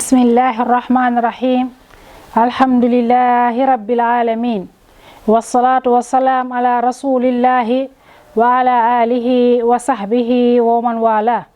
bismillahi rahmani rahim alhamdulillahi rabbil alamin wassalatu wassalaam ala rasulillahi wa ala alihi wa sahbihi wa man wala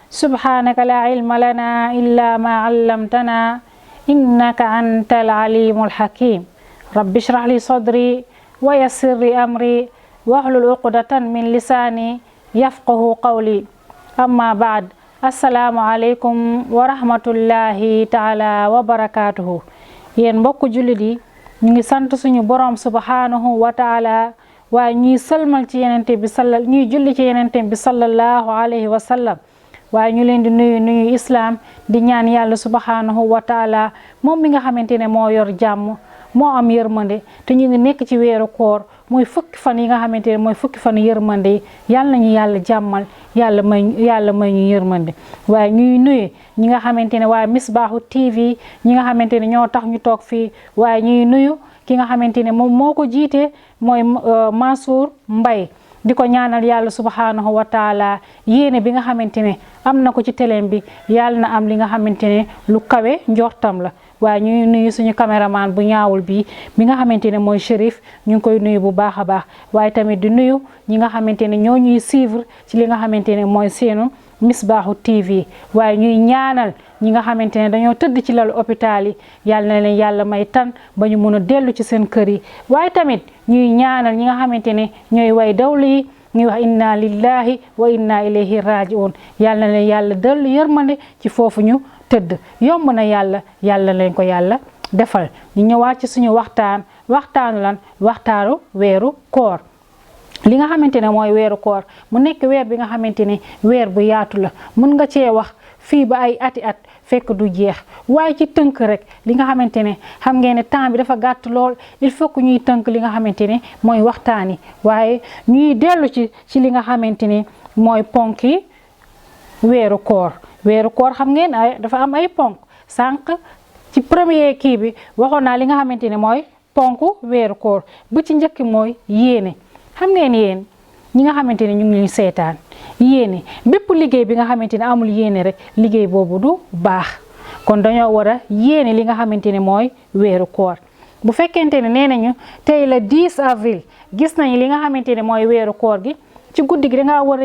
subhanaka la ilma lana illa ma allamtana innaka antal alimul hakim rabbi shrah li sadri wa yassir li amri wahlul uqdatan min lisani yafqahu qawli amma ba'd. Assalamu alaikum wa rahmatullahi ta'ala wa barakatuhu. Yéen mbokk jullit yi ñu ngi sant suñu borom subhanahu wa ta'ala waaye ñuy sëlmal ci yenente bi ñuy julli ci yenente bi sallallahu alayhi wa sallam waaye ñu leen di nuyu islam di ñaan yàlla subhanahu wa ta'ala moom mi nga xamante ne moo yor jàmm moo am yërmande te ñu ngi nekk ci weeru koor mooy fukki fan yi nga xamante ne mooy fukki fan yërmande yi yàlla nañu yàlla jàmmal yàlla may ñu yërmande waaye ñuy nuyu ñi nga xamante ne waaye Misbaahu TV ñi nga xamante ne ñoo tax ñu toog fii waaye ñuy nuyu ki nga xamante ne moom moo ko jiite mooy Mansour Mbaye di ko ñaanal yàlla subhanahu wa taala yéene bi nga xamante ne am na ko ci télém bi yàlla na am li nga xamante ne lu kawe njortam la waaye ñuy nuyu suñu caméraman bu ñaawul bi nga xamante ne mooy Chérif ñu ngi koy nuyu bu baax a baax waaye tamit di nuyu ñi nga xamante ne ñoo ñuy suivre ci li nga xamante ne mooy seenu Misbaahu TV waaye ñuy ñaanal ñi nga xamante ne dañoo tëdd ci lalu hôpital yi yàlla na leen yàlla may tan ba ñu mun a dellu ci seen kër yi waaye tamit ñuy ñaanal ñi nga xamante ne ñooy way dawlu yi ñuy wax inna lillahi wa inna ilayhi raji'un yàlla na leen yàlla dellu yërmande ci foofu ñu tëdd yomb na yàlla leen ko yàlla defal. ñu ñëwaat ci suñu waxtaanu lan waxtaanu weeru koor. li nga xamante ne mooy weeru koor mu nekk weer bi nga xamante ne weer bu yaatu la mën nga cee wax fii ba ay ati at fekk du jeex waaye ci tënk rek li nga xamante ne xam ngeen ne temps bi dafa gàtt lool il faut que ñuy tënk li nga xamante ne mooy waxtaan yi waaye ñuy dellu ci li nga xamante ne mooy ponki weeru koor. weeru koor xam ngeen dafa am ay ponk sànq ci premier kii bi waxoon naa li nga xamante ne mooy ponk weeru koor bu ci njëkk mooy yéene. xam ngeen yéen ñi nga xamante ne ñu ngi ñuy seetaan yéene bépp liggéey bi nga xamante ne amul yéene rek liggéey boobu du baax kon dañoo war a yéene li nga xamante ne mooy weeru koor. bu fekkente ne nee nañu tey la 10 avril gis nañu li nga xamante ne mooy weeru koor gi ci guddi gi dangaa war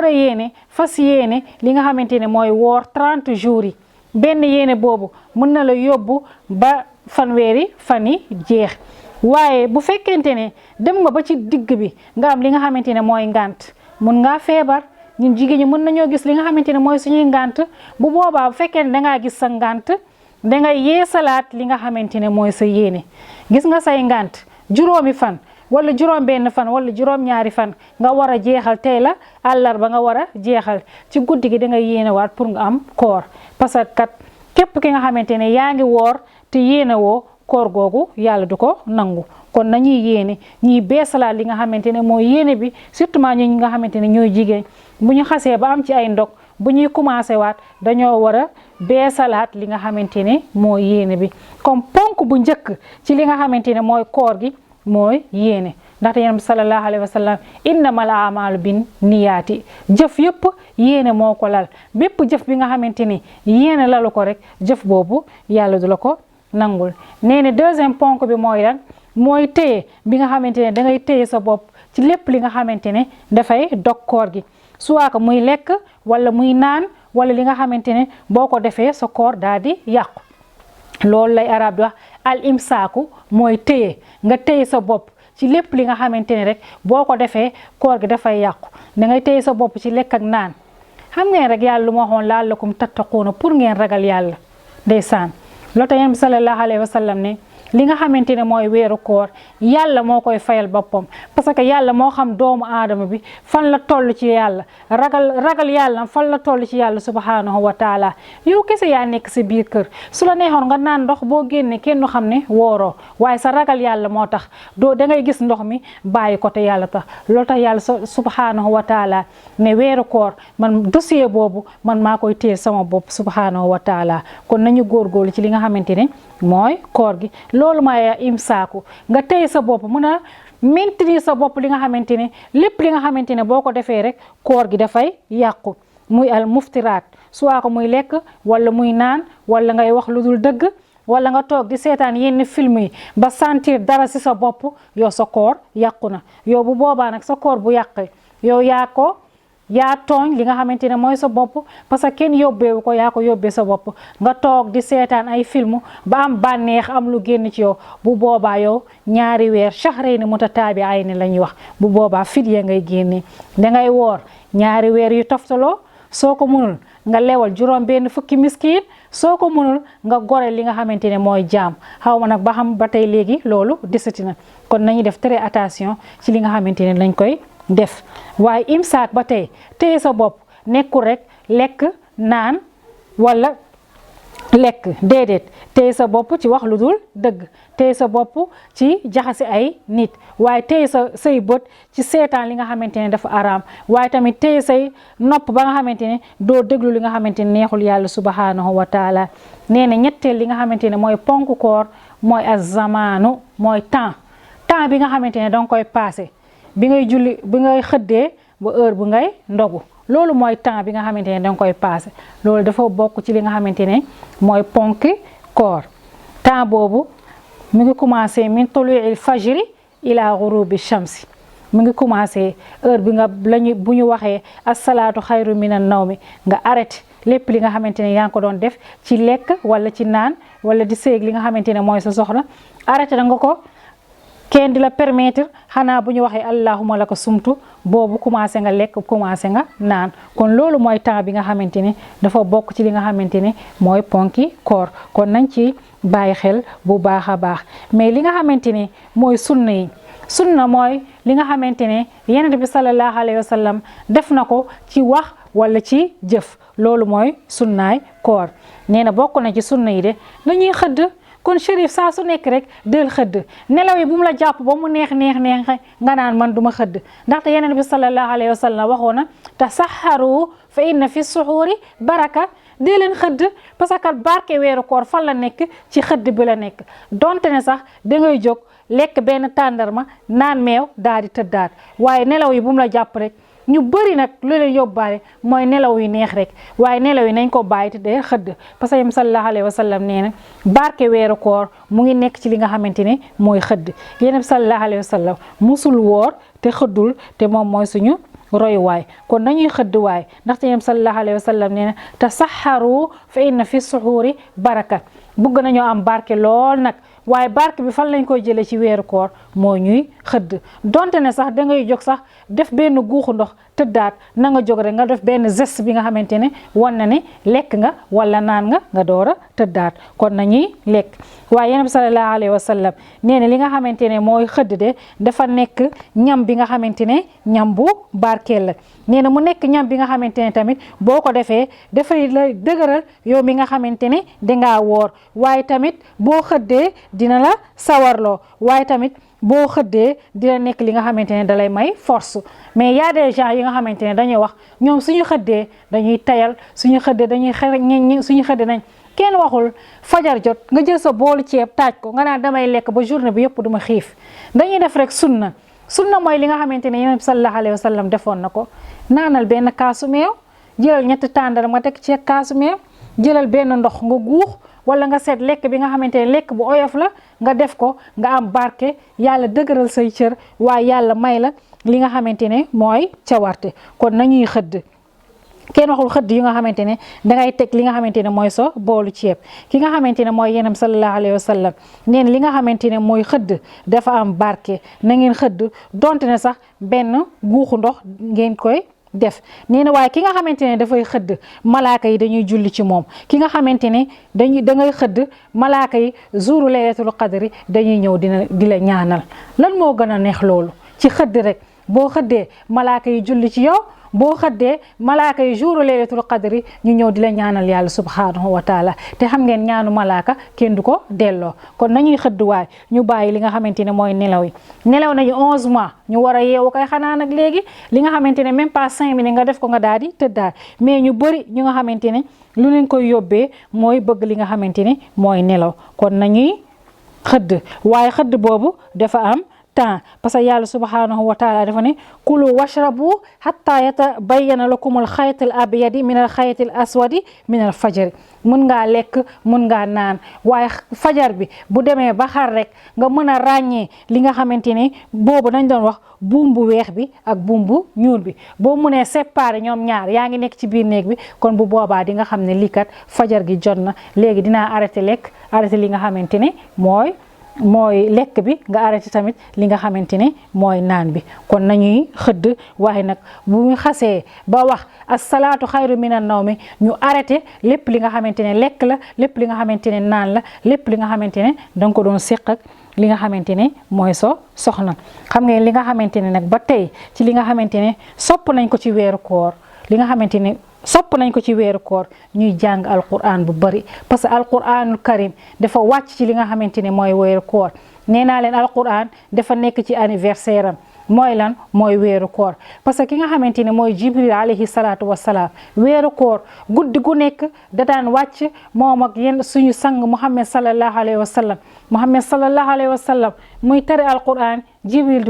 a yéene fas yéene li nga xamante ne mooy woor 30 jours yi benn yéene boobu mën na la yóbbu ba fanweeri fan yi jeex. waaye bu fekkente ne dem nga ba ci digg bi nga am li nga xamante ne mooy ngant mun ngaa feebar ñun jigéen ñi mën nañoo gis li nga xamante ne mooy suñuy ngant bu boobaa bu fekkee ne dangaa gis sa ngant dangay yeesalaat li nga xamante ne mooy sa yéene. gis nga say ngant juróomi fan wala juróom benn fan wala juróom ñaari fan nga war a jeexal tey la àllarba nga war a jeexal ci guddi gi dangay yéene waat pour nga am koor parce que kat képp ki nga xamante ne yaa ngi woor te yéene woo koor googu yàlla du ko nangu. kon nañuy yéene ñuy beesalaat li nga xamante ne mooy yéene bi surtout ñi nga xamante ne ñooy jigéen bu ñu xasee ba am ci ay ndog bu ñuy commencé waat dañoo war a beesalaat li nga xamante ne mooy yéene bi comme ponk bu njëkk ci li nga xamante ne mooy koor gi mooy yéene. ndaxte yonent bi sallallahu alayhi wa sallam innamal a'maalu bin niyaati jëf yëpp yéene moo ko lal bépp jëf bi nga xamante ne yéene lalu ko rek jëf boobu yàlla du la ko nangul. nee na deuxième ponk bi mooy lan mooy téye bi nga xamante ne dangay téye sa bopp ci lépp li nga xamante ne dafay dog koor gi soit que muy lekk wala muy naan wala li nga xamante ne boo ko defee sa koor daal di yàqu. loolu lay arab di wax al imsaaku mooy téye nga téye sa bopp ci lépp li nga xamante ne rek boo ko defee koor gi dafay yàqu. dangay téye sa bopp ci lekk ak naan xam ngeen rek yàlla lu ma waxoon la'allakum tattaquuna pour ngeen ragal yàlla ndeysaan. loolu tax yonent bi sallallahu alayhi wa sallam ne li nga xamante ne mooy weeru koor yàlla moo koy fayal boppam parce que yàlla moo xam doomu aadama bi fan la toll ci yàlla ragal yàlla fan la toll ci yàlla subhanahu wa taala. yow kese yaa nekk si biir kër su la neexoon nga naan ndox boo génnee kenn du xam ne wooroo waaye sa ragal yàlla moo tax dangay gis ndox mi bàyyi ko te yàlla tax. loolu tax yàlla subhanahu wa taala ne weeru koor man dossier boobu man maa koy téye sama bopp subhanahu wa taala. kon nañu góorgóorlu ci li nga xamante ne mooy koor gi. loolu mooy imsaaku nga téye sa bopp mun a maintenir sa bopp li nga xamante ne lépp li nga xamante ne boo ko defee rek koor gi dafay yàqu muy al muftiraat soit ko muy lekk wala muy naan wala ngay wax lu dul dëgg wala nga toog di seetaan yenn film yi ba sentir dara ci sa bopp yow sa koor yàqu na yow bu boobaa nag sa koor bu yàqee yow yaa tooñ li nga xamante ne mooy sa bopp parce que kenn yóbbeewu ko yaa ko yóbbee sa bopp nga toog di seetaan ay film ba am bànneex am lu génn ci yow bu boobaa yow ñaari weer shahrayni mutataabi'ayni la ñuy wax bu boobaa fidya ngay génne dangay woor ñaari weer yu toftaloo soo ko mënul nga lewal juróom benn fukki miskin soo ko mënul nga gore li nga xamante ne mooy jaam xaw ma nag ba xam ba tey léegi loolu desati na kon nañu def très attention ci li nga xamante ne lañ koy def waaye imsaak ba tey téye sa bopp nekkul rek lekk naan wala lekk déedéet téye sa bopp ci wax lu dul dëgg téye sa bopp ci jaxase ay nit waaye téye say bët ci seetaan li nga xamante ne dafa araam waaye tamit téye say nopp ba nga xamante ne doo déglu li nga xamante ne neexul yàlla subhanahu wa taala nee na ñetteel li nga xamante ne mooy ponk koor mooy az-zamaanu mooy temps bi nga xamante ne danga koy passé bi ngay xëddee ba heure bu ngay ndogu loolu mooy temps bi nga xamante ne danga koy passé loolu dafa bokk ci li nga xamante ne mooy ponki koor temps boobu mu ngi commencé min tuluu'il fajri ila ghurubi shamsi mu ngi commencé heure bi bu ñu waxee as-salaatu xayru minan nawmi nga arrêté lépp li nga xamante ne yaa ngi ko doon def ci lekk wala ci naan wala di séeg li nga xamante ne mooy sa soxna arrêté da nga ko kenn di la permettre xanaa bu ñu waxee allahumma laka sumtu boobu commencé nga lekk commencé nga naan kon loolu mooy temps bi nga xamante ne dafa bokk ci li nga xamante ne mooy ponki koor kon nañ ci bàyyi xel bu baax a baax mais li nga xamante ne mooy sunna mooy li nga xamante ne yonent bi sallallahu alayhi wa sallam def na ko ci wax wala ci jëf loolu mooy sunnaay koor nee na bokk na ci sunna yi de nañuy xëdd kon Chérif saa su nekk rek del xëdd nelaw yi bu mu la jàpp ba mu neex nga naan man duma xëdd ndaxte yonent bi sallallahu alayhi wa sallam waxoon na tasaxaru fa inna fi suxuuri baraka dee leen xëdd parce que barke weeru koor fan la nekk ci xëdd bi la nekk donte ne sax dangay jóg lekk benn tàndarma naan meew daal di tëddaat waaye nelaw yi bu mu la jàpp rek ñu bëri nag lu leen yóbbaale mooy nelaw yu neex rek waaye nelaw yi nañ ko bàyyi te dee xëdd parce que yam sallallahu alayhi wa sallam nee na barke weeru koor mu ngi nekk ci li nga xamante ne mooy xëdd yéen sallallahu alayhi wa sallam musul woor te xëddul te moom mooy suñu royuwaay kon nañuy xëdd waay ndaxte yam sallallahu alayhi wa sallam nee na tasaxaru fa inna fi suxuuri baraka bugg nañoo am barke lool nag waaye barke bi fan lañ koy jëlee ci weeru koor moo ñuy xëdd donte ne sax dangay jóg sax def benn guuxu ndox tëddaat na nga jóg rek nga def benn geste bi nga xamante ne wan na ne lekk nga wala naan nga door a tëddaat kon nañuy lekk waaye yonent bi sallallahu alayhi wa sallam nee na li nga xamante ne mooy xëdd de dafa nekk ñam bi nga xamante ne ñam bu barkeel la nee na mu nekk ñam bi nga xamante ne tamit boo ko defee dafay la dëgëral yow mi nga xamante ne dangaa woor waaye tamit boo xëddee dina la sawarloo waaye tamit boo xëddee dina nekk li nga xamante ne dalay may force mais y a des gens yi nga xamante ne dañuy wax ñoom suñu xëddee dañuy tayal suñu xëddee dañuy suñu xëddee nañ kenn waxul fajar jot nga jël sa boolu ceeb taaj ko nga naan damay lekk ba journée bi yëpp duma xiif dañuy def rek sunna mooy li nga xamante ne yonent bi sallallahu alayhi wa sallam defoon na ko naanal benn kaasu meew jëlal ñetti tàndar nga teg ci kaasu meew jëlal benn ndox nga guux wala nga seet lekk bi nga xamante ne lekk bu oyof la nga def ko nga am barke yàlla dëgëral say cër waaye yàlla may la li nga xamante ne mooy cawarte kon nañuy xëdd kenn waxul xëdd yi nga xamante ne dangay teg li nga xamante ne mooy so boolu ceeb ki nga xamante ne mooy yenam sallallahu alayhi wa sallam neen li nga xamante ne mooy xëdd dafa am barke na ngeen xëdd donte ne sax benn guuxu ndox ngeen koy def nee na waaye ki nga xamante ne dafay xëdd malaaka yi dañuy julli ci moom ki nga xamante ne dangay xëdd malaaka yi jouru laylatul qadri dañuy ñëw di la ñaanal lan moo gën a neex loolu ci xëdd rek boo xëddee malaaka yi julli ci yow boo xëddee malaaka yi jouru laylatul qadri ñu ñëw di la ñaanal yàlla subhanahu wa taala te xam ngeen ñaanu malaaka kenn du ko delloo kon nañuy xëdd waay ñu bàyyi li nga xamante ne mooy nelaw yi nelaw nañu 11 mois ñu war a yeewu kay xanaa nag léegi li nga xamante ne même pas 5 minutes nga def ko nga daal di tëddaat mais ñu bëri ñu nga xamante ne lu leen koy yóbbee mooy bëgg li nga xamante ne mooy nelaw kon nañuy xëdd waaye xëdd boobu dafa am temps parce que yàlla subhanahu wa taala dafa ne kulu washrabu hatta yatabayyana lakum al xayt al abyadi min al xayt al aswadi min al fajari mun ngaa lekk mun ngaa naan waaye fajar bi bu demee ba xar rek nga mën a ràññee li nga xamante ne boobu dañ doon wax buum bu weex bi ak buum bu ñuul bi boo mënee séparer ñoom ñaar yaa ngi nekk ci biir néeg bi kon bu boobaa di nga xam ne lii kat fajar gi jot na léegi dinaa arrêté lekk arrêté li nga xamante ne mooy lekk bi nga arrêté tamit li nga xamante ne mooy naan bi kon nañuy xëdd waaye nag bu ñu xasee ba wax as-salaatu xayru minan nawmi ñu arrêté lépp li nga xamante ne lekk la lépp li nga xamante ne naan la lépp li nga xamante ne danga ko doon séq ak li nga xamante ne mooy soxna xam ngeen li nga xamante ne nag ba tey ci li nga xamante ne sopp nañ ko ci weeru koor li nga xamante ne sopp nañ ko ci weeru koor ñuy jàng alquran bu bari parce que alquranul karim dafa wàcc ci li nga xamante ne mooy weeru koor nee naa leen alquran dafa nekk ci anniversaire am mooy lan mooy weeru koor parce que ki nga xamante ne mooy jibril alayhi salaatu wassalaam weeru koor guddi gu nekk da daan wàcc moom ak yéen suñu sang muhammad sallallahu alayhi wa sallam muhammad sallallahu alayhi wa sallam muy tere alquran jibril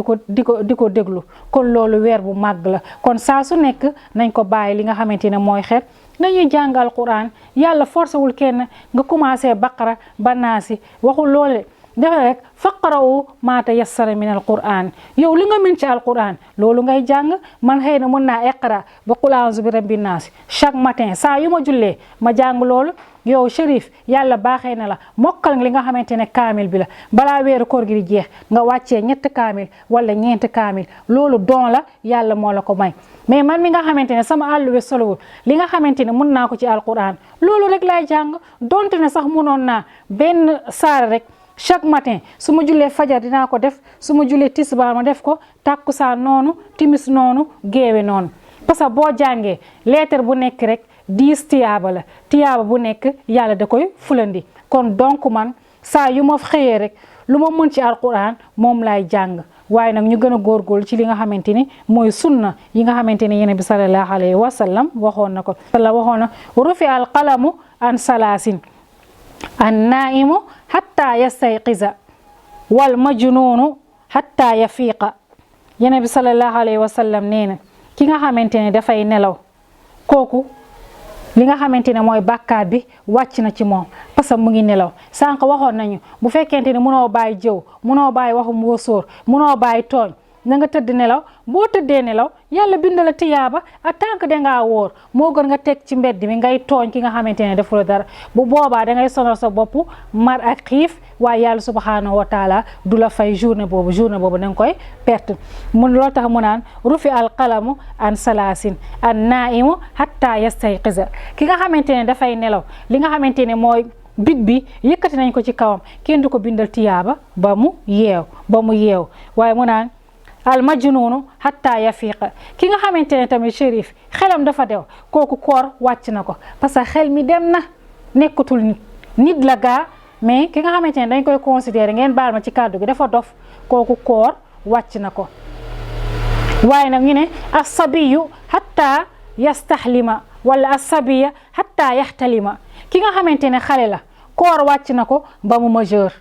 di ko déglu kon loolu weer bu màgg la kon saa su nekk nañ ko bàyyi li nga xamante ne mooy xeet nañuy jàng alquran yàlla forcé wul kenn nga commencé baqara ba naasi waxul loole dafa rek faqra'u ma tayassara min alquran yow li nga mën ci alquran loolu ngay jàng man xëy na mën naa iqra ba qul a'udhu bi rabbin nas chaque matin saa yu ma jullee ma jàng loolu yow Chérif yàlla baaxee na la mokkal li nga xamante ne kaamil bi la balaa weeru koor gi di jeex nga wàccee 3 kaamil wala 4 kaamil loolu don la yàlla moo la ko may mais man mi nga xamante ne sama àlluwe solowul li nga xamante ne mën naa ko ci alquran loolu rek laay jàng donte ne sax mënoon naa benn saar rek chaque matin su ma jullee fajar dinaa ko def su ma jullee tisbaar ma def ko takkusaan noonu timis noonu géewe noonu parce que boo jàngee lettre bu nekk rek 10 tiyaaba la tiyaaba bu nekk yàlla da koy fulandi kon donc man saa yu ma xëyee rek lu ma mën ci alquran moom laay jàng waaye nag ñu gën a góorgóorlu ci li nga xamante ni mooy sunna yi nga xamante ne yonent bi sallallahu alayhi wa sallam waxoon na ko waxoon na rufi al qalamu an salaasin an naimu hatta yastayqiza wal majnunu hatta yafiqa yonent bi sallallahu alayhi wa sallam nee na ki nga xamante ne dafay nelaw kooku li nga xamante ne mooy bàkkaar bi wàcc na ci moom parce que mu ngi nelaw sànq waxoon nañu bu fekkente ne mënoo bàyyi jëw mënoo bàyyi waxu mbóosóor mënoo bàyyi tooñ na nga tëdd nelaw boo tëddee nelaw yàlla bind la tiyaaba en tant que dangaa wóor moo gën nga teg ci mbedd mi ngay tooñ ki nga xamante ne deful dara bu boobaa da ngay sonal sa bopp mar ak xiif waaye yàlla subhanahu wa taala du la fay journée boobu da nga koy perte mun loo tax mu naan rufi al qalamu an salaasin an naimu hatta yastayqiza ki nga xamante ne dafay nelaw li nga xamante ne mooy big bi yëkkati nañ ko ci kawam kenn du ko bindal tiyaaba ba mu yeew waaye mu naan al majnunu hatta yafiqa ki nga xamante ne tamit Chérif xelam dafa dew kooku koor wàcc na ko parce que xel mi dem na nekkatul nit la gaa mais ki nga xamante ne dañ koy considérer ngeen baal ma ci kàddu gi dafa dof kooku koor wàcc na ko waaye nag ñu ne as-sabiyu hatta yastahlima wala as-sabiya hatta yahtalima ki nga xamante ne xale la koor wàcc na ko ba mu majeur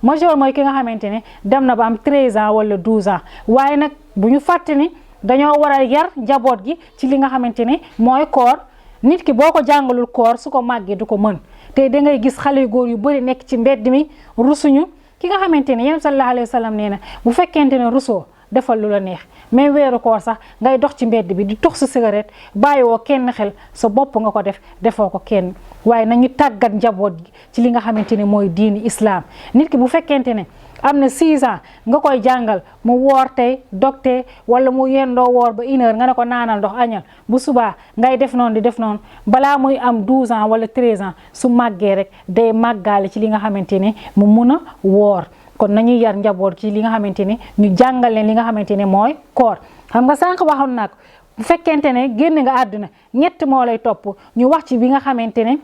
mooy ki nga xamante ne dem na ba am 13 ans wala 12 ans waaye nag bu ñu fàtte ni dañoo war a yar njaboot gi ci li nga xamante ne mooy koor nit ki boo ko jàngalul koor su ko màggee du ko mën te da ngay gis xale yu góor yu bëri nekk ci mbedd mi rusuñu ki nga xamante ne yéen sallallahu alayhi wa sallam nee na bu fekkente ne rusoo defal lu la neex mais weeru koor sax ngay dox ci mbedd bi di tux sa cigarette bàyyiwoo kenn xel sa bopp nga ko defoo ko kenn waaye nañu tàggat njaboot gi ci li nga xamante ne mooy diini islam nit ki bu fekkente ne am na 6 ans nga koy jàngal mu woor tey dog tey wala mu yendoo woor ba 1 heure nga ne ko naanal ndox añal bu subaa ngay def noonu di def noonu balaa muy am 12 ans wala 13 ans su màggee rek day màggaale ci li nga xamante ne mu mun a woor kon nañuy yar njaboot ci li nga xamante ne ñu jàngal leen li nga xamante ne mooy koor xam nga sànq waxoon naa ko bu fekkente ne génn nga àdduna ñett moo lay topp ñu wax ci bi nga xamante ne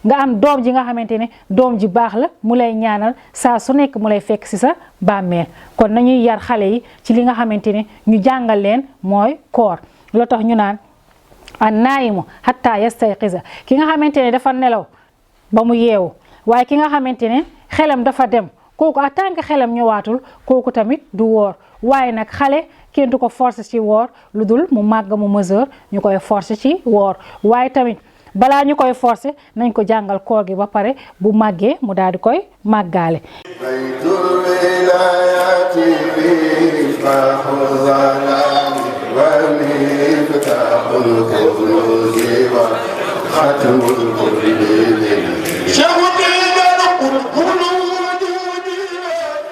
nga am doom ji nga xamante ne doom ji baax la mu lay ñaanal saa su nekk mu lay fekk si sa bàmmeel kon nañuy yar xale yi ci li nga xamante ne ñu jàngal leen mooy koor loo tax ñu naan an naayimu hatta yastayqiza ki nga xamante ne dafa nelaw ba mu yeewu waaye ki nga xamante ne xelam dafa dem kooku en tant que xelam ñëwaatul kooku tamit du woor waaye nag xale kenn du ko forcer ci woor lu dul mu màgg mu mesure ñu koy forcer ci woor waaye tamit balaa ñu koy forcer nañ ko jàngal koor gi ba pare bu màggee mu daal di koy màggaale. ختم القرآن